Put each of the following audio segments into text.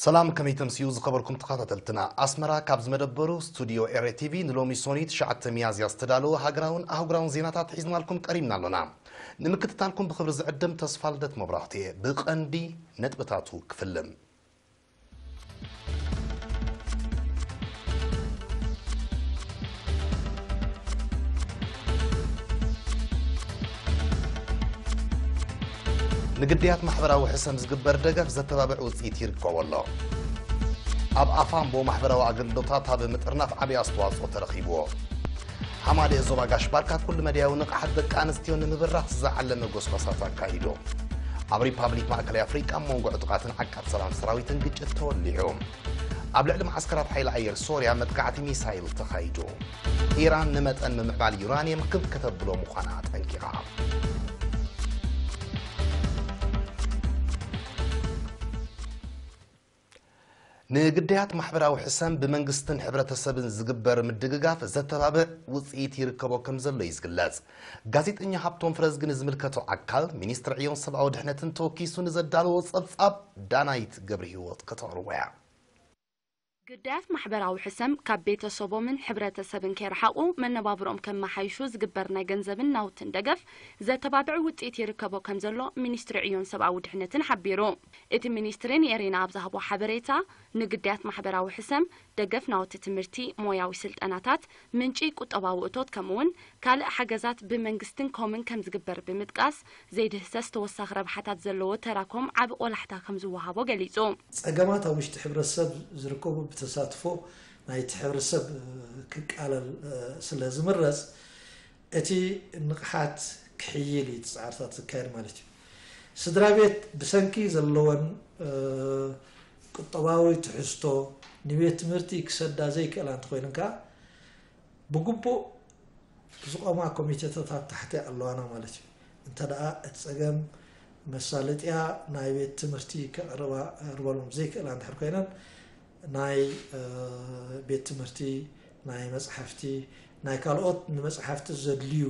ሰላም፣ ከመይ ተምስዩ ዝኸበርኩም ተኸታተልትና? ኣስመራ ካብ ዝመደበሩ ስቱዲዮ ኤረ ቲቪ ንሎሚ ሶኒ ትሽዓተ ሚያዝያ ዝተዳለወ ሃገራውን ኣህጉራውን ዜናታት ሒዝናልኩም ቀሪብና ኣሎና። ንምክትታልኩም ብኽብሪ ዝዕድም ተስፋ ልደት መብራህቱ እየ። ብቐንዲ ነጥብታቱ ክፍልም። ንግዳያት ማሕበራዊ ሕሰም ዝግበር ደገፍ ዘተባብዕ ውፅኢት ይርከቦ ኣሎ። ኣብ ኣፋምቦ ማሕበራዊ ኣገልግሎታት ኣብ ምጥርናፍ ዓብዪ ኣስተዋፅኦ ተረኺብዎ። ሓማደ ዞባ ጋሽ ባርካ ኩሉ መድያዊ ንቕሓት ደቂ ኣንስትዮ ንምብራኽ ዝዓለመ ጎስጓሳት ኣካይዱ። ኣብ ሪፓብሊክ ማእከላይ ኣፍሪቃ ኣብ መንጎ ዕጡቓትን ዓቃብ ሰላም ሰራዊትን ግጭት ተወሊዑ። ኣብ ልዕሊ መዓስከራት ሓይሊ ኣየር ሶርያ መጥቃዕቲ ሚሳይል ተኻይዱ። ኢራን ንመጠን ምምዕባል ዩራንየም ክብ ከተብሎ ምዃና ኣጠንቂቓ። ንግዳያት ማሕበራዊ ሕሰም ብመንግስትን ሕብረተሰብን ዝግበር ምድግጋፍ ዘተባብዕ ውፅኢት ይርከቦ ከም ዘሎ እዩ ዝግለጽ። ጋዜጠኛ ሃብቶም ፍረዝጊ ንዝምልከቶ ኣካል ሚኒስትሪ ዕዮን ሰብኣዊ ድሕነትን ተወኪሱ ንዘዳለዎ ጸብጻብ ዳናይት ገብረ ህይወት ከተቕርቦ እያ። ግዳያት ማሕበራዊ ሕሰም ካብ ቤተሰቦምን ሕብረተሰብን ከይረሓቑ መነባብሮኦም ከመሓይሹ ዝግበር ናይ ገንዘብን ናውትን ደገፍ ዘተባብዕ ውፅኢት ይርከቦ ከም ዘሎ ሚኒስትሪ ዕዮን ሰብኣዊ ድሕነትን ሓቢሩ። እቲ ሚኒስትሪ ንኤሬና ኣብ ዝሃቦ ሓበሬታ፣ ንግዳያት ማሕበራዊ ሕሰም ደገፍ ናውቲ ትምህርቲ፣ ሞያዊ ስልጠናታት፣ ምንጪ ቁጠባዊ እቶት ከምኡውን ካልእ ሓገዛት ብመንግስትን ኮምን ከም ዝግበር ብምጥቃስ፣ ዘይድህሰስ ተወሳኺ ረብሓታት ዘለዎ ተራ ኮም ዓቢ ቆላሕታ ከም ዝወሃቦ ገሊጹ። ጸገማት ኣብ ውሽጢ ሕብረተሰብ ዝርከቡ ብተሳትፎ ናይቲ ሕብረተሰብ ክቃለል ስለ ዝምረጽ፣ እቲ ንቕሓት ክሕይል እዩ እቲ ጻዕርታት ዝካየድ ማለት እዩ። ስድራ ቤት ብሰንኪ ዘለወን ቁጠባዊ ትሕዝቶ ንቤት ትምህርቲ ክሰዳ ዘይክእላ እንተኾይነን ከኣ ብግቡእ ዝቖማ ኮሚቴታት ኣብ ታሕቲ ኣለዋና ማለት እዩ። እንተ ደኣ እቲ ጸገም መሳለጥያ ናይ ቤት ትምህርቲ ከቕርባ ከቕርበሎም ዘይክእላ እንድሕር ኮይነን ናይ ቤት ትምህርቲ ናይ መጽሓፍቲ ናይ ካልኦት ንመጽሓፍቲ ዘድልዩ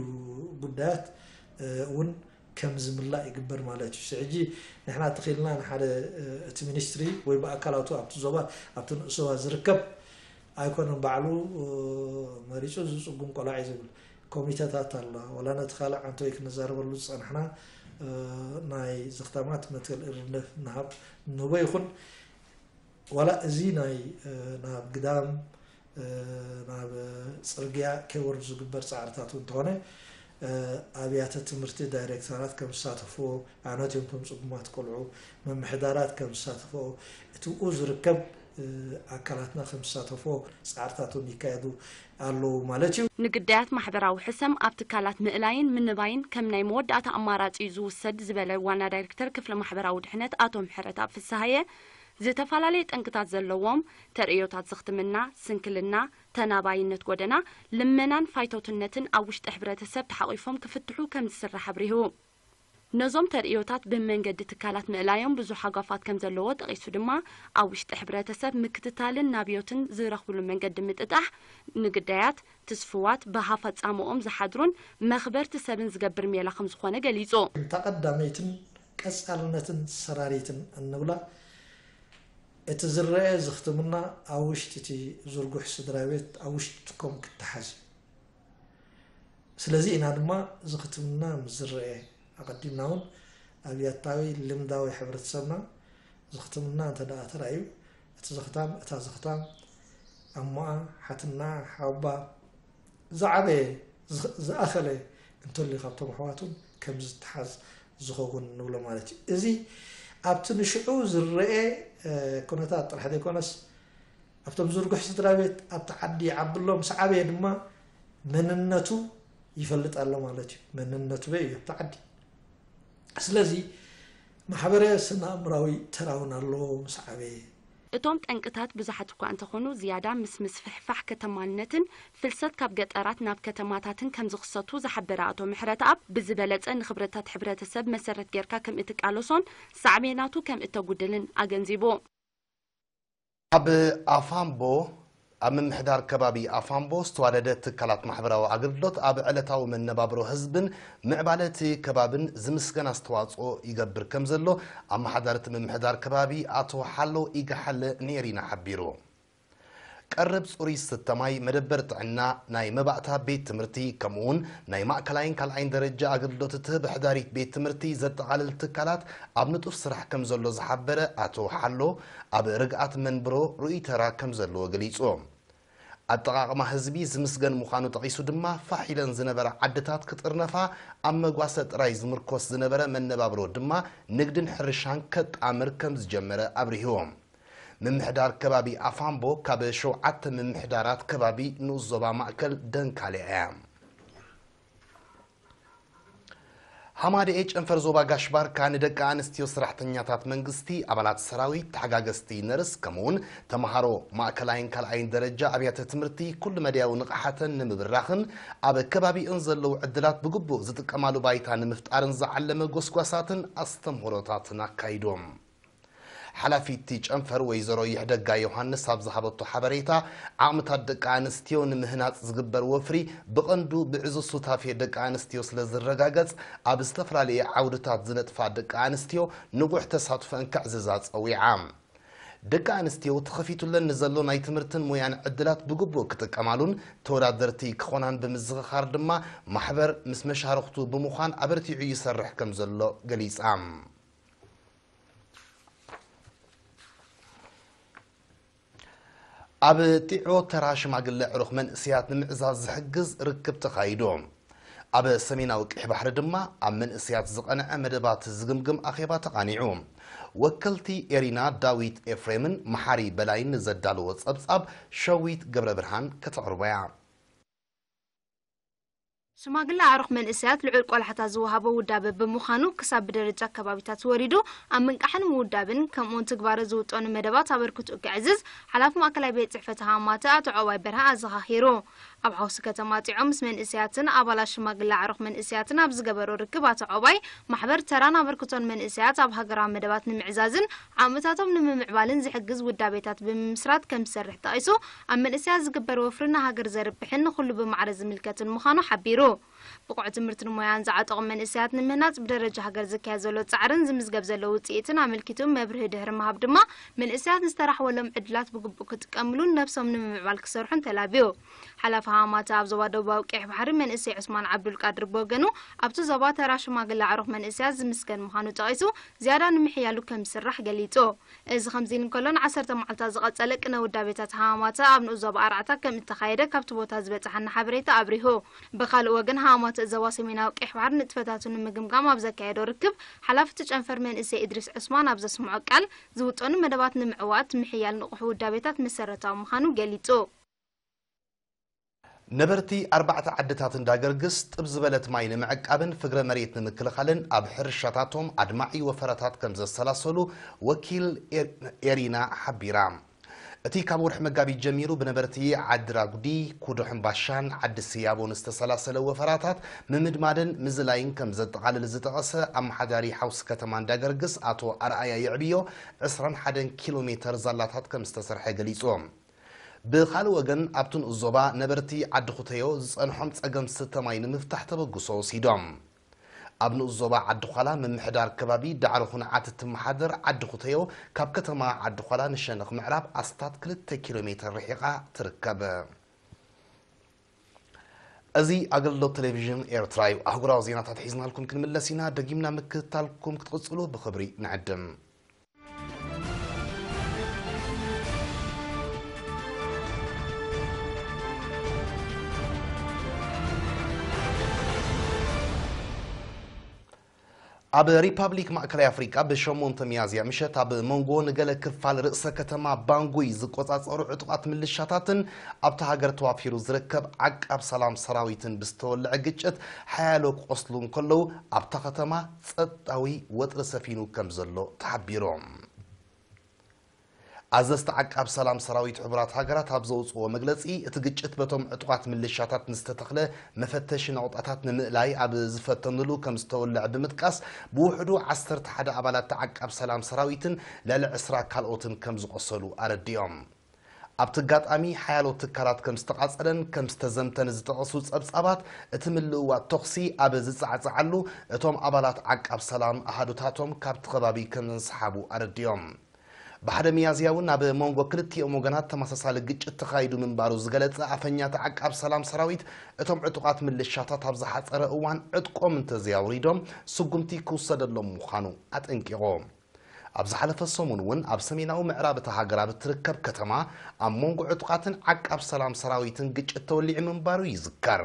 ጉዳያት እውን ከም ዝምላእ ይግበር ማለት እዩ። ሕጂ ንሕና ተኺልና ንሓደ እቲ ሚኒስትሪ ወይ ብኣካላቱ ኣብቲ ዞባ ኣብቲ ንኡስ ዞባ ዝርከብ ኣይኮነን ባዕሉ መሪጹ ዝጽጉም ቆላዕ እዩ ዝብል ኮሚተታት ኣላ። ዋላ ነቲ ካልእ ዓንቶ ክንዛረበሉ ዝጸናሕና ናይ ዝኽታማት መትከል እርንደፍ ንሃብ ንህቦ ይኹን ዋላ እዚ ናይ ናብ ግዳም ናብ ጽርግያ ከይወርዱ ዝግበር ጻዕርታት እውን እንተኾነ ኣብያተ ትምህርቲ ዳይሬክተራት ከም ዝሳተፍዎ ኣነትዮም ከም ጽጉማት ቆልዑ ምምሕዳራት ከም ዝሳተፍዎ እቲ ብኡ ዝርከብ ኣካላትና ከም ዝሳተፍዎ ጻዕርታት እውን ይካየዱ ኣለዉ ማለት እዩ። ንግዳያት ማሕበራዊ ሕሰም ኣብ ትካላት ምእላይን ምንባይን ከም ናይ መወዳእታ ኣማራጺ እዩ ዝውሰድ ዝበለ ዋና ዳይሬክተር ክፍሊ ማሕበራዊ ድሕነት ኣቶ ምሕረትኣብ ፍስሃየ፣ ዝተፈላለየ ጠንቅታት ዘለዎም ተርእዮታት ዝኽትምና፣ ስንክልና፣ ተናባይነት ጎደና፣ ልመናን ፋይቶትነትን ኣብ ውሽጢ ሕብረተሰብ ተሓቒፎም ክፍትሑ ከም ዝስራሕ ኣብሪሁ። ነዞም ተርእዮታት ብመንገዲ ትካላት ምእላዮም ብዙሕ ሃጓፋት ከም ዘለዎ ጠቒሱ ድማ፣ ኣብ ውሽጢ ሕብረተሰብ ምክትታልን ናብዮትን ዝረኽብሉ መንገዲ ምጥጣሕ፣ ንግዳያት፣ ትስፍዋት፣ ብሃፋ ጻምኦም ዝሓድሩን መኽበርቲ ሰብን ዝገብር ሜላ ከም ዝኾነ ገሊጹ። እታ ቀዳመይትን ቀጻልነትን ሰራሪትን እንብላ፣ እቲ ዝረአ ዝኽትምና ኣብ ውሽጢ እቲ ዝርጉሕ ስድራ ቤት ኣብ ውሽጥኩም ክተሓዝ እዩ። ስለዚ ኢና ድማ ዝኽትምና ምስ ዝረአ ኣቐዲምና እውን ኣብ ያታዊ ልምዳዊ ሕብረተሰብና ዝኽትምና እንተ ደኣ ተራእዩ እቲ ዝኽታም እታ ዝኽታም ኣሞኣ ሓትና ሓባ ዝዓበየ ዝኣኸለ እንተልዩ ካብቶም ኣሕዋቱን ከም ዝተሓዝ ዝኸውን ንብሎ ማለት እዩ። እዚ ኣብቲ ንሽዑ ዝረአ ኩነታት ጥራሕ ዘይኮነስ ኣብቶም ዝርጉሕ ስድራ ቤት ኣብቲ ዓዲ ይዓቢ ኣሎ፣ ምስ ዓበየ ድማ መንነቱ ይፈልጥ ኣሎ ማለት እዩ። መንነቱ በይ እዩ ኣብቲ ዓዲ። ስለዚ ማሕበረ ስነ ኣእምራዊ ተራውን ኣለዎ ምስ ዓበየ። እቶም ጠንቅታት ብዙሓት እኳ እንተኾኑ ዝያዳ ምስ ምስፍሕፋሕ ከተማነትን ፍልሰት ካብ ገጠራት ናብ ከተማታትን ከም ዝኽሰቱ ዝሓበረ ኣቶ ምሕረትኣብ ብዝበለጸ ንኽብረታት ሕብረተሰብ መሰረት ጌርካ ከም እትቃለሶን ሳዕቤናቱ ከም እተጉድልን ኣገንዚቡ። ኣብ ኣፋምቦ ኣብ ምምሕዳር ከባቢ ኣፋምቦ ዝተዋደደ ትካላት ማሕበራዊ ኣገልግሎት ኣብ ዕለታዊ መነባብሮ ህዝብን ምዕባለ እቲ ከባብን ዝምስገን ኣስተዋፅኦ ይገብር ከም ዘሎ ኣመሓዳሪ እቲ ምምሕዳር ከባቢ ኣቶ ሓሎ ኢጋሓለ ንኤሪና ሓቢሩ። ቀረብ ጽሩይ ዝስተ ማይ፣ መደበር ጥዕና፣ ናይ መባእታ ቤት ትምህርቲ፣ ከምኡውን ናይ ማእከላይን ካልኣይን ደረጃ ኣገልግሎት እትህብ ሕዳሪት ቤት ትምህርቲ ዘጠቓልል ትካላት ኣብ ንጡፍ ስራሕ ከም ዘሎ ዝሓበረ ኣቶ ሓሎ፣ ኣብ ርግኣት መንብሮ ርኡይ ተራ ከም ዘለዎ ገሊጹ። ኣጠቓቕማ ህዝቢ ዝምስገን ምዃኑ ጠቒሱ ድማ፣ ፋሕ ኢለን ዝነበራ ዓድታት ክጥርነፋ፣ ኣብ መጓሰ ጥራይ ዝምርኮስ ዝነበረ መነባብሮ ድማ ንግድን ሕርሻን ከጣምር ከም ዝጀመረ ኣብሪሁ። ምምሕዳር ከባቢ ኣፋምቦ ካብ ሸውዓተ ምምሕዳራት ከባቢ ንኡስ ዞባ ማእከል ደንካልያ እያ። ሃማደኤ ጨንፈር ዞባ ጋሽ ባርካ ንደቂ ኣንስትዮ ሰራሕተኛታት መንግስቲ፣ ኣባላት ሰራዊት፣ ተሓጋገዝቲ ነርስ፣ ከምኡውን ተምሃሮ ማእከላይን ካልኣይን ደረጃ ኣብያተ ትምህርቲ ኩሉ መዳያዊ ንቕሓተን ንምብራኽን ኣብ ከባቢኡን ዘለዉ ዕድላት ብግቡእ ዝጥቀማሉ ባይታ ንምፍጣርን ዝዓለመ ጎስጓሳትን ኣስተምህሮታትን ኣካይዶም። ሓላፊት እቲ ጨንፈር ወይዘሮ ይሕደጋ ዮሃንስ ኣብ ዝሃበቶ ሓበሬታ፣ ዓቕምታት ደቂ ኣንስትዮ ንምህናጽ ዝግበር ወፍሪ ብቐንዱ ብዕዙዝ ሱታፌ ደቂ ኣንስትዮ ስለ ዝረጋገጽ፣ ኣብ ዝተፈላለየ ዓውድታት ዝነጥፋ ደቂ ኣንስትዮ ንቑሕ ተሳትፎአን ከዕዝዛ ጸዊዓ። ደቂ ኣንስትዮ ተኸፊቱለን ንዘሎ ናይ ትምህርትን ሞያን ዕድላት ብግቡእ ክጥቀማሉን ተወዳደርቲ ክኾናን ብምዝኽኻር ድማ፣ ማሕበር ምስ መሻርኽቱ ብምዃን ኣበርቲዑ ይሰርሕ ከም ዘሎ ገሊጻ። ኣብ ጢዖ ተራ ሽማግለ ዕሩኽ መንእሰያት ንምዕዛዝ ዝሕግዝ ርክብ ተኻይዱ። ኣብ ሰሜናዊ ቀይሕ ባሕሪ ድማ ኣብ መንእሰያት ዝቐንዐ መደባት ዝግምግም ኣኼባ ተቓኒዑ። ወከልቲ ኤሪና ዳዊት ኤፍሬምን መሓሪ በላይን ንዘዳለዎ ጸብጻብ ሸዊት ገብረ ብርሃን ከተቕርቦ እያ። ሽማግለ ኣዕሩኽ መንእሰያት ልዑል ቆላሕታ ዝወሃቦ ውዳበ ብምዃኑ፣ ክሳብ ብደረጃ ከባቢታት ወሪዱ ኣብ ምንቃሕን ምውዳብን፣ ከምኡውን ትግባረ ዝውጠኑ መደባት ኣበርክትኡ ከዕዝዝ፣ ሓላፊ ማእከላይ ቤት ጽሕፈት ሃማተ ኣቶ ዖባይ በርሀ ኣዘኻኺሩ። ኣብ ሓውሲ ከተማ ጢዖ ምስ መንእሰያትን ኣባላት ሽማግለ ኣዕሩኽ መንእሰያትን ኣብ ዝገበሮ ርክብ፣ ኣቶ ዖባይ፣ ማሕበር ተራን ኣበርክቶን መንእሰያት ኣብ ሃገራዊ መደባት ንምዕዛዝን ዓቕምታቶም ንምምዕባልን ዝሕግዝ ውዳቤታት ብምምስራት ከም ዝሰርሕ ጠቒሱ፣ ኣብ መንእሰያት ዝግበር ወፍሪ ንሃገር ዘርብሕን ንኹሉ ብማዕረ ዝምልከትን ምዃኑ ሓቢሩ። ብቑዕ ትምህርትን ሞያን ዝዓጠቑ መንእሰያት ንምህናጽ ብደረጃ ሃገር ዝካየድ ዘሎ ጻዕርን ዝምዝገብ ዘሎ ውጽኢትን ኣመልኪቱ መብርሂ ድሕሪ ምሃብ ድማ፣ መንእሰያት ንዝተራሕወሎም ዕድላት ብግቡእ ክጥቀምሉን ነብሶም ንምምዕባል ክሰርሑን ተላብዩ። ሓላፊ ሃማተ ኣብ ዞባ ደቡባዊ ቀይሕ ባሕሪ መንእሰይ ዑስማን ዓብዱልቃድር ብወገኑ፣ ኣብቲ ዞባ ተራ ሽማግለ ኣዕሩኽ መንእሰያት ዝምስገን ምዃኑ ጠቒሱ፣ ዝያዳ ንምሕያሉ ከም ዝስራሕ ገሊጹ። እዚ ከምዚ ኢሉ እንከሎ፣ ንዓሰርተ መዓልታት ዝቐጸለ ቅነ ውዳቤታት ሃማተ ኣብ ንኡስ ዞባ ኣርዓታ ከም እተኻየደ ካብቲ ቦታ ዝበጽሓና ሓበሬታ ኣብሪሁ። ብኻልእ ወገን፣ ሃማተ ዞባ ሰሜናዊ ቀይሕ ባሕሪ ንጥፈታቱ ንምግምጋም ኣብ ዘካየዶ ርክብ፣ ሓላፊ እቲ ጨንፈር መንእሰይ እድሪስ ዑስማን ኣብ ዘስምዖ ቃል፣ ዝውጠኑ መደባት ንምዕዋት ምሕያል ንቑሕ ውዳቤታት መሰረታዊ ምዃኑ ገሊጹ። ነበርቲ ኣርባዕተ ዓድታት እንዳገርግስ ጥብ ዝበለት ማይ ንምዕቃብን ፍግረ መሬት ንምክልኻልን ኣብ ሕርሻታቶም ኣድማዒ ወፈራታት ከም ዘሰላሰሉ ወኪል ኤር-፣ ኤሪና ሓቢራ። እቲ ካብ ወርሒ መጋቢት ጀሚሩ ብነበርቲ ዓዲ ራጉዲ፣ ኩዶ ሕምባሻን ዓዲ ስያቦን ዝተሰላሰለ ወፈራታት ምምድማድን ምዝላይን ከም ዘጠቓልል ዝጠቐሰ ኣመሓዳሪ ሓውሲ ከተማ እንዳገርግስ ኣቶ ኣርኣያ የዕብዮ፣ ዕስራን ሓደን ኪሎ ሜተር ዛላታት ከም ዝተሰርሐ ገሊጹ። ብኻልእ ወገን፣ ኣብቲ ንኡስ ዞባ ነበርቲ ዓዲ ኩተዮ ዝጸንሖም ጸገም ስተ ማይ ንምፍታሕ ተበግሶ ወሲዶም። ኣብ ንኡስ ዞባ ዓዲ ዃላ ምምሕዳር ከባቢ ዳዕሮ ኩንዓት እትመሓደር ዓዲ ኩተዮ፣ ካብ ከተማ ዓዲ ዃላ ንሸነኽ ምዕራብ ኣስታት ክልተ ኪሎ ሜተር ርሒቓ ትርከብ። እዚ ኣገልግሎት ቴሌቪዥን ኤርትራ እዩ። ኣህጉራዊ ዜናታት ሒዝናልኩም ክንምለስ ኢና። ደጊምና ምክትታልኩም ክትቕጽሉ ብኽብሪ ንዕድም። ኣብ ሪፓብሊክ ማእከላይ ኣፍሪቃ ብሸሞንተ ሚያዝያ ምሸት ኣብ መንጎ ንገለ ክፋል ርእሰ ከተማ ባንጉይ ዝቆጻጸሩ ዕጡቓት ምልሻታትን ኣብታ ሃገር ተዋፊሩ ዝርከብ ዓቃብ ሰላም ሰራዊትን ብዝተወልዐ ግጭት ሓያሎ ክቖስሉ እንከለዉ ኣብታ ከተማ ጸጥታዊ ወጥሪ ሰፊኑ ከም ዘሎ ተሓቢሩ። ኣዘዝቲ ዓቃብ ሰላም ሰራዊት ሕቡራት ሃገራት ኣብ ዘውፅዎ መግለፂ፣ እቲ ግጭት በቶም ዕጡቓት ምልሻታት ንዝተተኽለ መፈተሺ ነቑጣታት ንምእላይ ኣብ ዝፈተንሉ ከም ዝተወልዐ ብምጥቃስ፣ ብውሕዱ ዓሰርተ ሓደ ኣባላት ዓቃብ ሰላም ሰራዊትን ልዕሊ ዕስራ ካልኦትን ከም ዝቖሰሉ ኣረዲኦም። ኣብቲ ኣጋጣሚ ሓያሎ ትካላት ከም ዝተቓጸለን ከም ዝተዘምተን ዝጠቐሱ ጸብጻባት፣ እቲ ምልውዋጥ ተኹሲ ኣብ ዝጻዕጻዓሉ፣ እቶም ኣባላት ዓቃብ ሰላም ኣሃዱታቶም ካብቲ ከባቢ ከም ዝንሰሓቡ ኣረዲኦም። ብሓደ ሚያዝያ እውን ኣብ መንጎ ክልቲኦም ወገናት ተመሳሳሊ ግጭት ተኻይዱ ምንባሩ ዝገለጸ ኣፈኛ እቲ ዓቃብ ሰላም ሰራዊት፣ እቶም ዕጡቓት ምልሻታት ኣብ ዝሓጸረ እዋን ዕጥቆም እንተዘያውሪዶም ስጉምቲ ክውሰደሎም ምዃኑ ኣጠንቂቑ። ኣብ ዝሓለፈ ሰሙን እውን ኣብ ሰሜናዊ ምዕራብ እታ ሃገር ኣብ እትርከብ ከተማ ኣብ መንጎ ዕጡቓትን ዓቃብ ሰላም ሰራዊትን ግጭት ተወሊዑ ምንባሩ ይዝከር።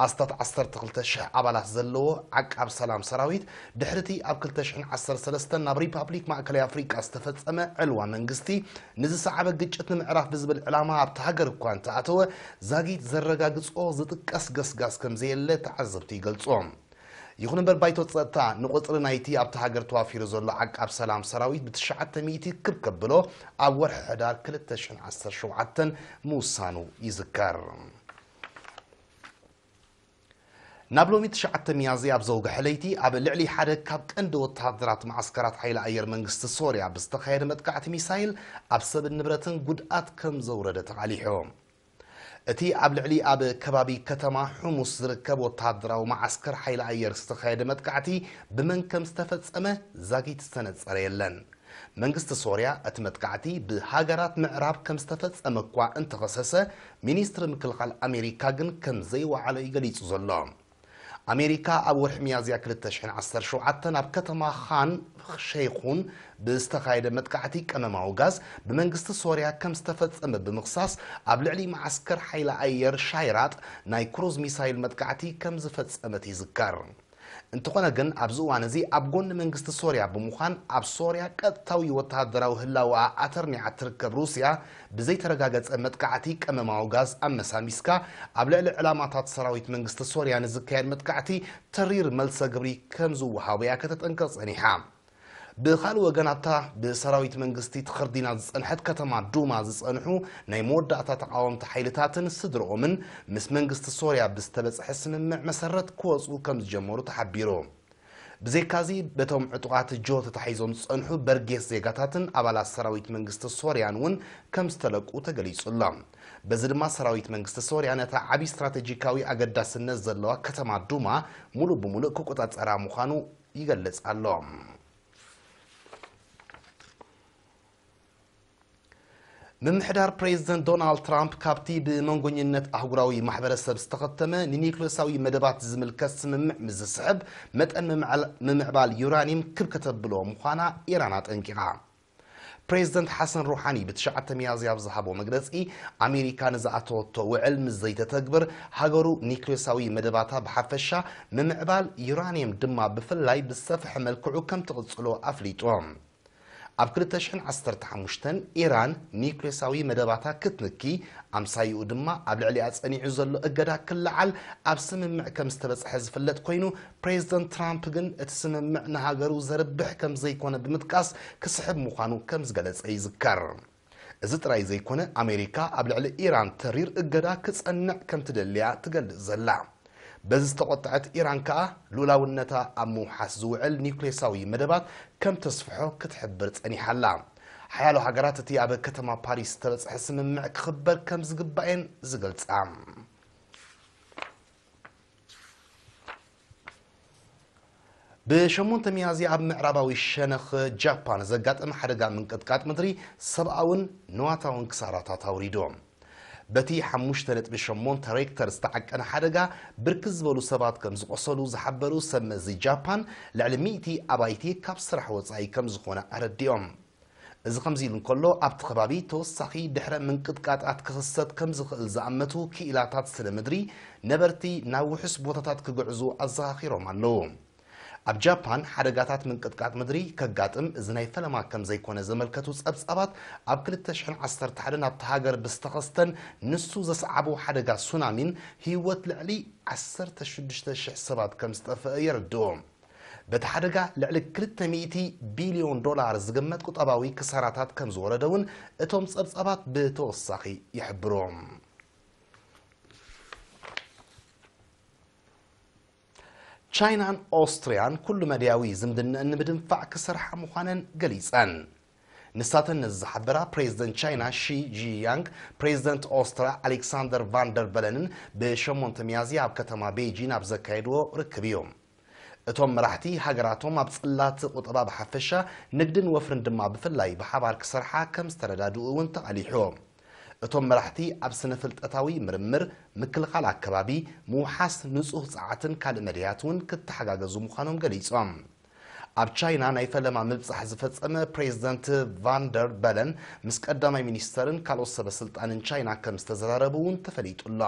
ኣስታት ዓሰርተ ክልተ ሽሕ ኣባላት ዘለዎ ዓቃብ ሰላም ሰራዊት፣ ድሕሪ እቲ ኣብ ክልተ ሽሕን ዓሰርተ ሰለስተን ናብ ሪፓብሊክ ማእከላይ ኣፍሪቃ ዝተፈጸመ ዕልዋ መንግስቲ ንዝሰዓበ ግጭት ንምዕራፍ ብዝብል ዕላማ ኣብታ ሃገር እኳ እንተኣተወ፣ ዛጊት ዘረጋግጾ ዝጥቀስ ገስጋስ ከም ዘየለ ተዓዘብቲ ይገልጹ። ይኹን እምበር፣ ባይቶ ጸጥታ ንቁጽሪ ናይቲ ኣብታ ሃገር ተዋፊሩ ዘሎ ዓቃብ ሰላም ሰራዊት ብትሽዓተ ሚእቲ ክብ ከብሎ፣ ኣብ ወርሒ ሕዳር ክልተ ሽሕን ዓሰርተ ሸውዓተን ምውሳኑ ይዝከር። ናብ ሎሚ ትሽዓተ ሚያዝያ ኣብ ዘውግሐ ለይቲ፣ ኣብ ልዕሊ ሓደ ካብ ቀንዲ ወተሃደራት መዓስከራት ሓይሊ ኣየር መንግስቲ ሶርያ ብዝተኻየደ መጥቃዕቲ ሚሳይል፣ ኣብ ሰብን ንብረትን ጉድኣት ከም ዘውረደ ተቓሊሑ። እቲ ኣብ ልዕሊ ኣብ ከባቢ ከተማ ሕሙስ ዝርከብ ወተሃደራዊ መዓስከር ሓይሊ ኣየር ዝተኻየደ መጥቃዕቲ ብመን ከም ዝተፈጸመ ዛጊት ዝተነጸረ የለን። መንግስቲ ሶርያ፣ እቲ መጥቃዕቲ ብሃገራት ምዕራብ ከም ዝተፈጸመ እኳ እንተኸሰሰ፣ ሚኒስትሪ ምክልኻል ኣሜሪካ ግን ከም ዘይወዓሎ እዩ ገሊጹ ዘሎ። ኣሜሪካ ኣብ ወርሒ ሚያዝያ ክልተ ሽሕን ዓሰርተ ሸውዓተን ኣብ ከተማ ኻን ሸይኹን ብዝተኻየደ መጥቃዕቲ ቀመማዊ ጋዝ ብመንግስቲ ሶርያ ከም ዝተፈጸመ ብምኽሳስ፣ ኣብ ልዕሊ መዓስከር ሓይሊ ኣየር ሻይራጥ ናይ ክሩዝ ሚሳይል መጥቃዕቲ ከም ዝፈጸመት ይዝከር። እንተኾነ ግን፣ ኣብዚ እዋን እዚ ኣብ ጎኒ መንግስቲ ሶርያ ብምዃን ኣብ ሶርያ ቀጥታዊ ወተሃደራዊ ህላወኣ ኣተርኒዓ እትርከብ ሩስያ፣ ብዘይተረጋገጸ መጥቃዕቲ ቀመማዊ ጋዝ ኣመሳሚስካ ኣብ ልዕሊ ዕላማታት ሰራዊት መንግስቲ ሶርያ ንዝካየድ መጥቃዕቲ ተሪር መልሰ ግብሪ ከም ዝወሃቦ እያ ከተጠንቅቕ ጸኒሓ። ብኻልእ ወገን፣ ኣብታ ብሰራዊት መንግስቲ ተኸርዲና ዝጸንሐት ከተማ ዱማ ዝጸንሑ ናይ መወዳእታ ተቓወምቲ ሓይልታትን ስድርኦምን፣ ምስ መንግስቲ ሶርያ ብዝተበጽሐ ስምምዕ መሰረት ክወጹ ከም ዝጀመሩ ተሓቢሩ። ብዘይካዚ፣ በቶም ዕጡቓት ጆ ተታሒዞም ዝጸንሑ በርጌስ ዜጋታትን ኣባላት ሰራዊት መንግስቲ ሶርያን እውን ከም ዝተለቁ ተገሊጹ ኣሎ። በዚ ድማ፣ ሰራዊት መንግስቲ ሶርያ ነታ ዓቢ ስትራቴጂካዊ ኣገዳስነት ዘለዋ ከተማ ዱማ ሙሉእ ብሙሉእ ክቆጻጸራ ምዃኑ ይገልጽ ኣሎ። ምምሕዳር ፕሬዚደንት ዶናልድ ትራምፕ፣ ካብቲ ብመንጎኝነት ኣህጉራዊ ማሕበረሰብ ዝተኸተመ ንኒውክለሳዊ መደባት ዝምልከት ስምምዕ ምስ ዝስሕብ፣ መጠን ምምዕል-፣ ምምዕባል ዩራኒየም ክብ ከተብሎ ምዃና ኢራን ኣጠንቂቓ። ፕሬዚደንት ሓሰን ሩሓኒ ብትሽዓተ ሚያዝያ ኣብ ዝሃቦ መግለጺ፣ ኣሜሪካ ንዝኣተወቶ ውዕል ምስ ዘይተተግብር፣ ሃገሩ ኒውክለሳዊ መደባታ ብሓፈሻ፣ ምምዕባል ዩራኒየም ድማ ብፍላይ ብዝሰፍሐ መልክዑ ከም ትቕጽሎ ኣፍሊጡ። ኣብ ክልተ ሽሕን ዓሰርተ ሓሙሽተን ኢራን ኒውክሌሳዊ መደባታ ክትንኪ፣ ኣምሳይኡ ድማ ኣብ ልዕሊኣ ጸኒዑ ዘሎ እገዳ ክለዓል ኣብ ስምምዕ ከም ዝተበጽሐ ዝፍለጥ ኮይኑ፣ ፕሬዚደንት ትራምፕ ግን እቲ ስምምዕ ንሃገሩ ዘርብሕ ከም ዘይኮነ ብምጥቃስ፣ ክስሕብ ምዃኑ ከም ዝገለጸ ይዝከር። እዚ ጥራይ ዘይኮነ፣ ኣሜሪካ ኣብ ልዕሊ ኢራን ተሪር እገዳ ክጸንዕ ከም ትደልያ ትገልጽ ዘላ። በዚ ዝተቖጠዐት ኢራን ከኣ፣ ሉላውነታ ኣብ ምውሓስ ዝውዕል ኒውክሌሳዊ መደባት ከም ተስፍሖ ክትሕብር ጸኒሓ ኣላ። ሓያሎ ሃገራት፣ እቲ ኣብ ከተማ ፓሪስ ዝተበጽሐ ስምምዕ ክኽበር ከም ዝግባኤን ዝገልጻ። ብሸሞንተ ሚያዝያ ኣብ ምዕራባዊ ሸነኽ ጃፓን ዘጋጠመ ሓደጋ ምንቅጥቃጥ ምድሪ፣ ሰብኣውን ንዋታውን ክሳራታት ኣውሪዱ። በቲ ሓሙሽተ ነጥቢ ሸሞንተ ሬክተር ዝተዓቀነ ሓደጋ፣ ብርክት ዝበሉ ሰባት ከም ዝቖሰሉ ዝሓበሩ ሰብ መዚ ጃፓን፣ ልዕሊ ሚእቲ ኣባይቲ ካብ ስራሕ ወጻኢ ከም ዝኾነ ኣረዲኦም። እዚ ከምዚ ኢሉ እንከሎ፣ ኣብቲ ከባቢ ተወሳኺ ድሕረ ምንቅጥቃጣት ክኽሰት ከም ዝኽእል ዝኣመቱ ክኢላታት ስነ ምድሪ፣ ነበርቲ ናብ ውሑስ ቦታታት ክግዕዙ ኣዘኻኺሮም ኣለዉ። ኣብ ጃፓን፣ ሓደጋታት ምንቅጥቃጥ ምድሪ ከጋጥም እዚ ናይ ፈለማ ከም ዘይኮነ ዘመልከቱ ጸብጻባት፣ ኣብ ክልተ ሽሕን ዓሰርተ ሓደን ኣብታ ሃገር ብዝተኸስተን ንሱ ዘስዓቦ ሓደጋ ሱናሚን፣ ህይወት ልዕሊ ዓሰርተ ሽዱሽተ ሽሕ ሰባት ከም ዝጠፍአ የረድኡ። በቲ ሓደጋ፣ ልዕሊ ክልተ ሚእቲ ቢልዮን ዶላር ዝግመት ቁጠባዊ ክሳራታት ከም ዝወረደ እውን እቶም ጸብጻባት ብተወሳኺ ይሕብሩ። ቻይናን ኦስትርያን ኩሉ መዳያዊ ዝምድነአን ንምድንፋዕ ክሰርሓ ምዃነን ገሊጸን። ንሳተን ነዚ ዝሓበራ ፕሬዝደንት ቻይና ሺ ጂንያንግ፣ ፕሬዝደንት ኦስትራ ኣሌክሳንደር ቫንደር በለንን ብሸሞንተ ሚያዝያ ኣብ ከተማ ቤጂን ኣብ ዘካየድዎ ርክብ እዩ። እቶም መራሕቲ ሃገራቶም ኣብ ጽላት ቁጠባ ብሓፈሻ፣ ንግድን ወፍርን ድማ ብፍላይ ብሓባር ክሰርሓ ከም ዝተረዳድኡ እውን ተቓሊሑ። እቶም መራሕቲ ኣብ ስነ ፍልጠታዊ ምርምር፣ ምክልኻል ኣከባቢ፣ ምውሓስ ንጹህ ጸዓትን ካልእ መድያት እውን ክተሓጋገዙ ምዃኖም ገሊጾም። ኣብ ቻይና ናይ ፈለማ ምብጻሕ ዝፈጸመ ፕሬዝደንት ቫንደር በለን ምስ ቀዳማይ ሚኒስተርን ካልኦት ሰበ ስልጣንን ቻይና ከም ዝተዘራረቡ እውን ተፈሊጡ ኣሎ።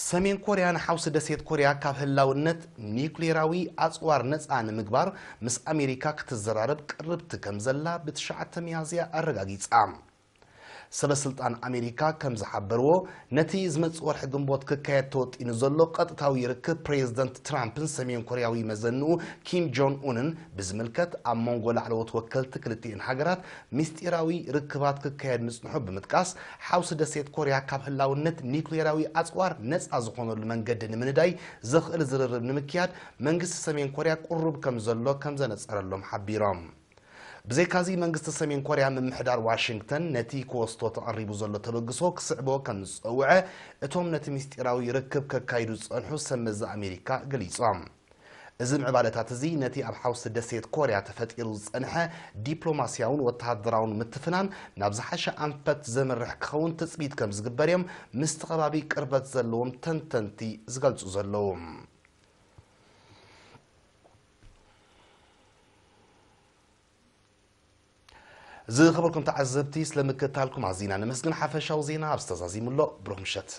ሰሜን ኮርያ ንሓውሲ ደሴት ኮርያ ካብ ህላውነት ኒውክሌራዊ ኣጽዋር ነጻ ንምግባር ምስ ኣሜሪካ ክትዘራረብ ቅርብቲ ከም ዘላ ብትሽዓተ ሚያዝያ ኣረጋጊጻ። ሰበ ስልጣን ኣሜሪካ ከም ዝሓበርዎ፣ ነቲ ዝመጽእ ወርሒ ግንቦት ክካየድ ተወጢኑ ዘሎ ቀጥታዊ ርክብ ፕሬዝደንት ትራምፕን ሰሜን ኮርያዊ መዘንኡ ኪም ጆን ኡንን ብዝምልከት ኣብ መንጎ ላዕለዎት ወከልቲ ክልቲኤን ሃገራት ምስጢራዊ ርክባት ክካየድ ምጽንሑ ብምጥቃስ፣ ሓውሲ ደሴት ኮርያ ካብ ህላውነት ኒውክሌራዊ ኣጽዋር ነጻ ዝኾነሉ መንገዲ ንምንዳይ ዘኽእል ዝርርብ ንምክያድ መንግስቲ ሰሜን ኮርያ ቅሩብ ከም ዘሎ ከም ዘነጸረሎም ሓቢሮም። ብዘይካዚ መንግስቲ ሰሜን ኮርያ ምምሕዳር ዋሽንግተን ነቲ ክወስዶ ተቐሪቡ ዘሎ ተበግሶ ክስዕቦ ከም ዝጸውዐ እቶም ነቲ ምስጢራዊ ርክብ ከካይዱ ዝጸንሑ ሰብ መዚ ኣሜሪካ ገሊጾም። እዚ ምዕባለታት እዚ ነቲ ኣብ ሓውሲ ደሴት ኮርያ ተፈጢሩ ዝጸንሐ ዲፕሎማስያውን ወተሃደራውን ምትፍናን ናብ ዝሓሸ ኣንፈት ዘምርሕ ክኸውን ትጽቢት ከም ዝግበር እዮም ምስቲ ከባቢ ቅርበት ዘለዎም ተንተንቲ ዝገልጹ ዘለዉ። ዝኸበርኩም ተዓዘብቲ፣ ስለ ምክትታልኩም ኣዚና ነመስግን። ሓፈሻዊ ዜና ኣብ ዝተዛዚሙ ኣሎ። ብሩኽ ምሸት።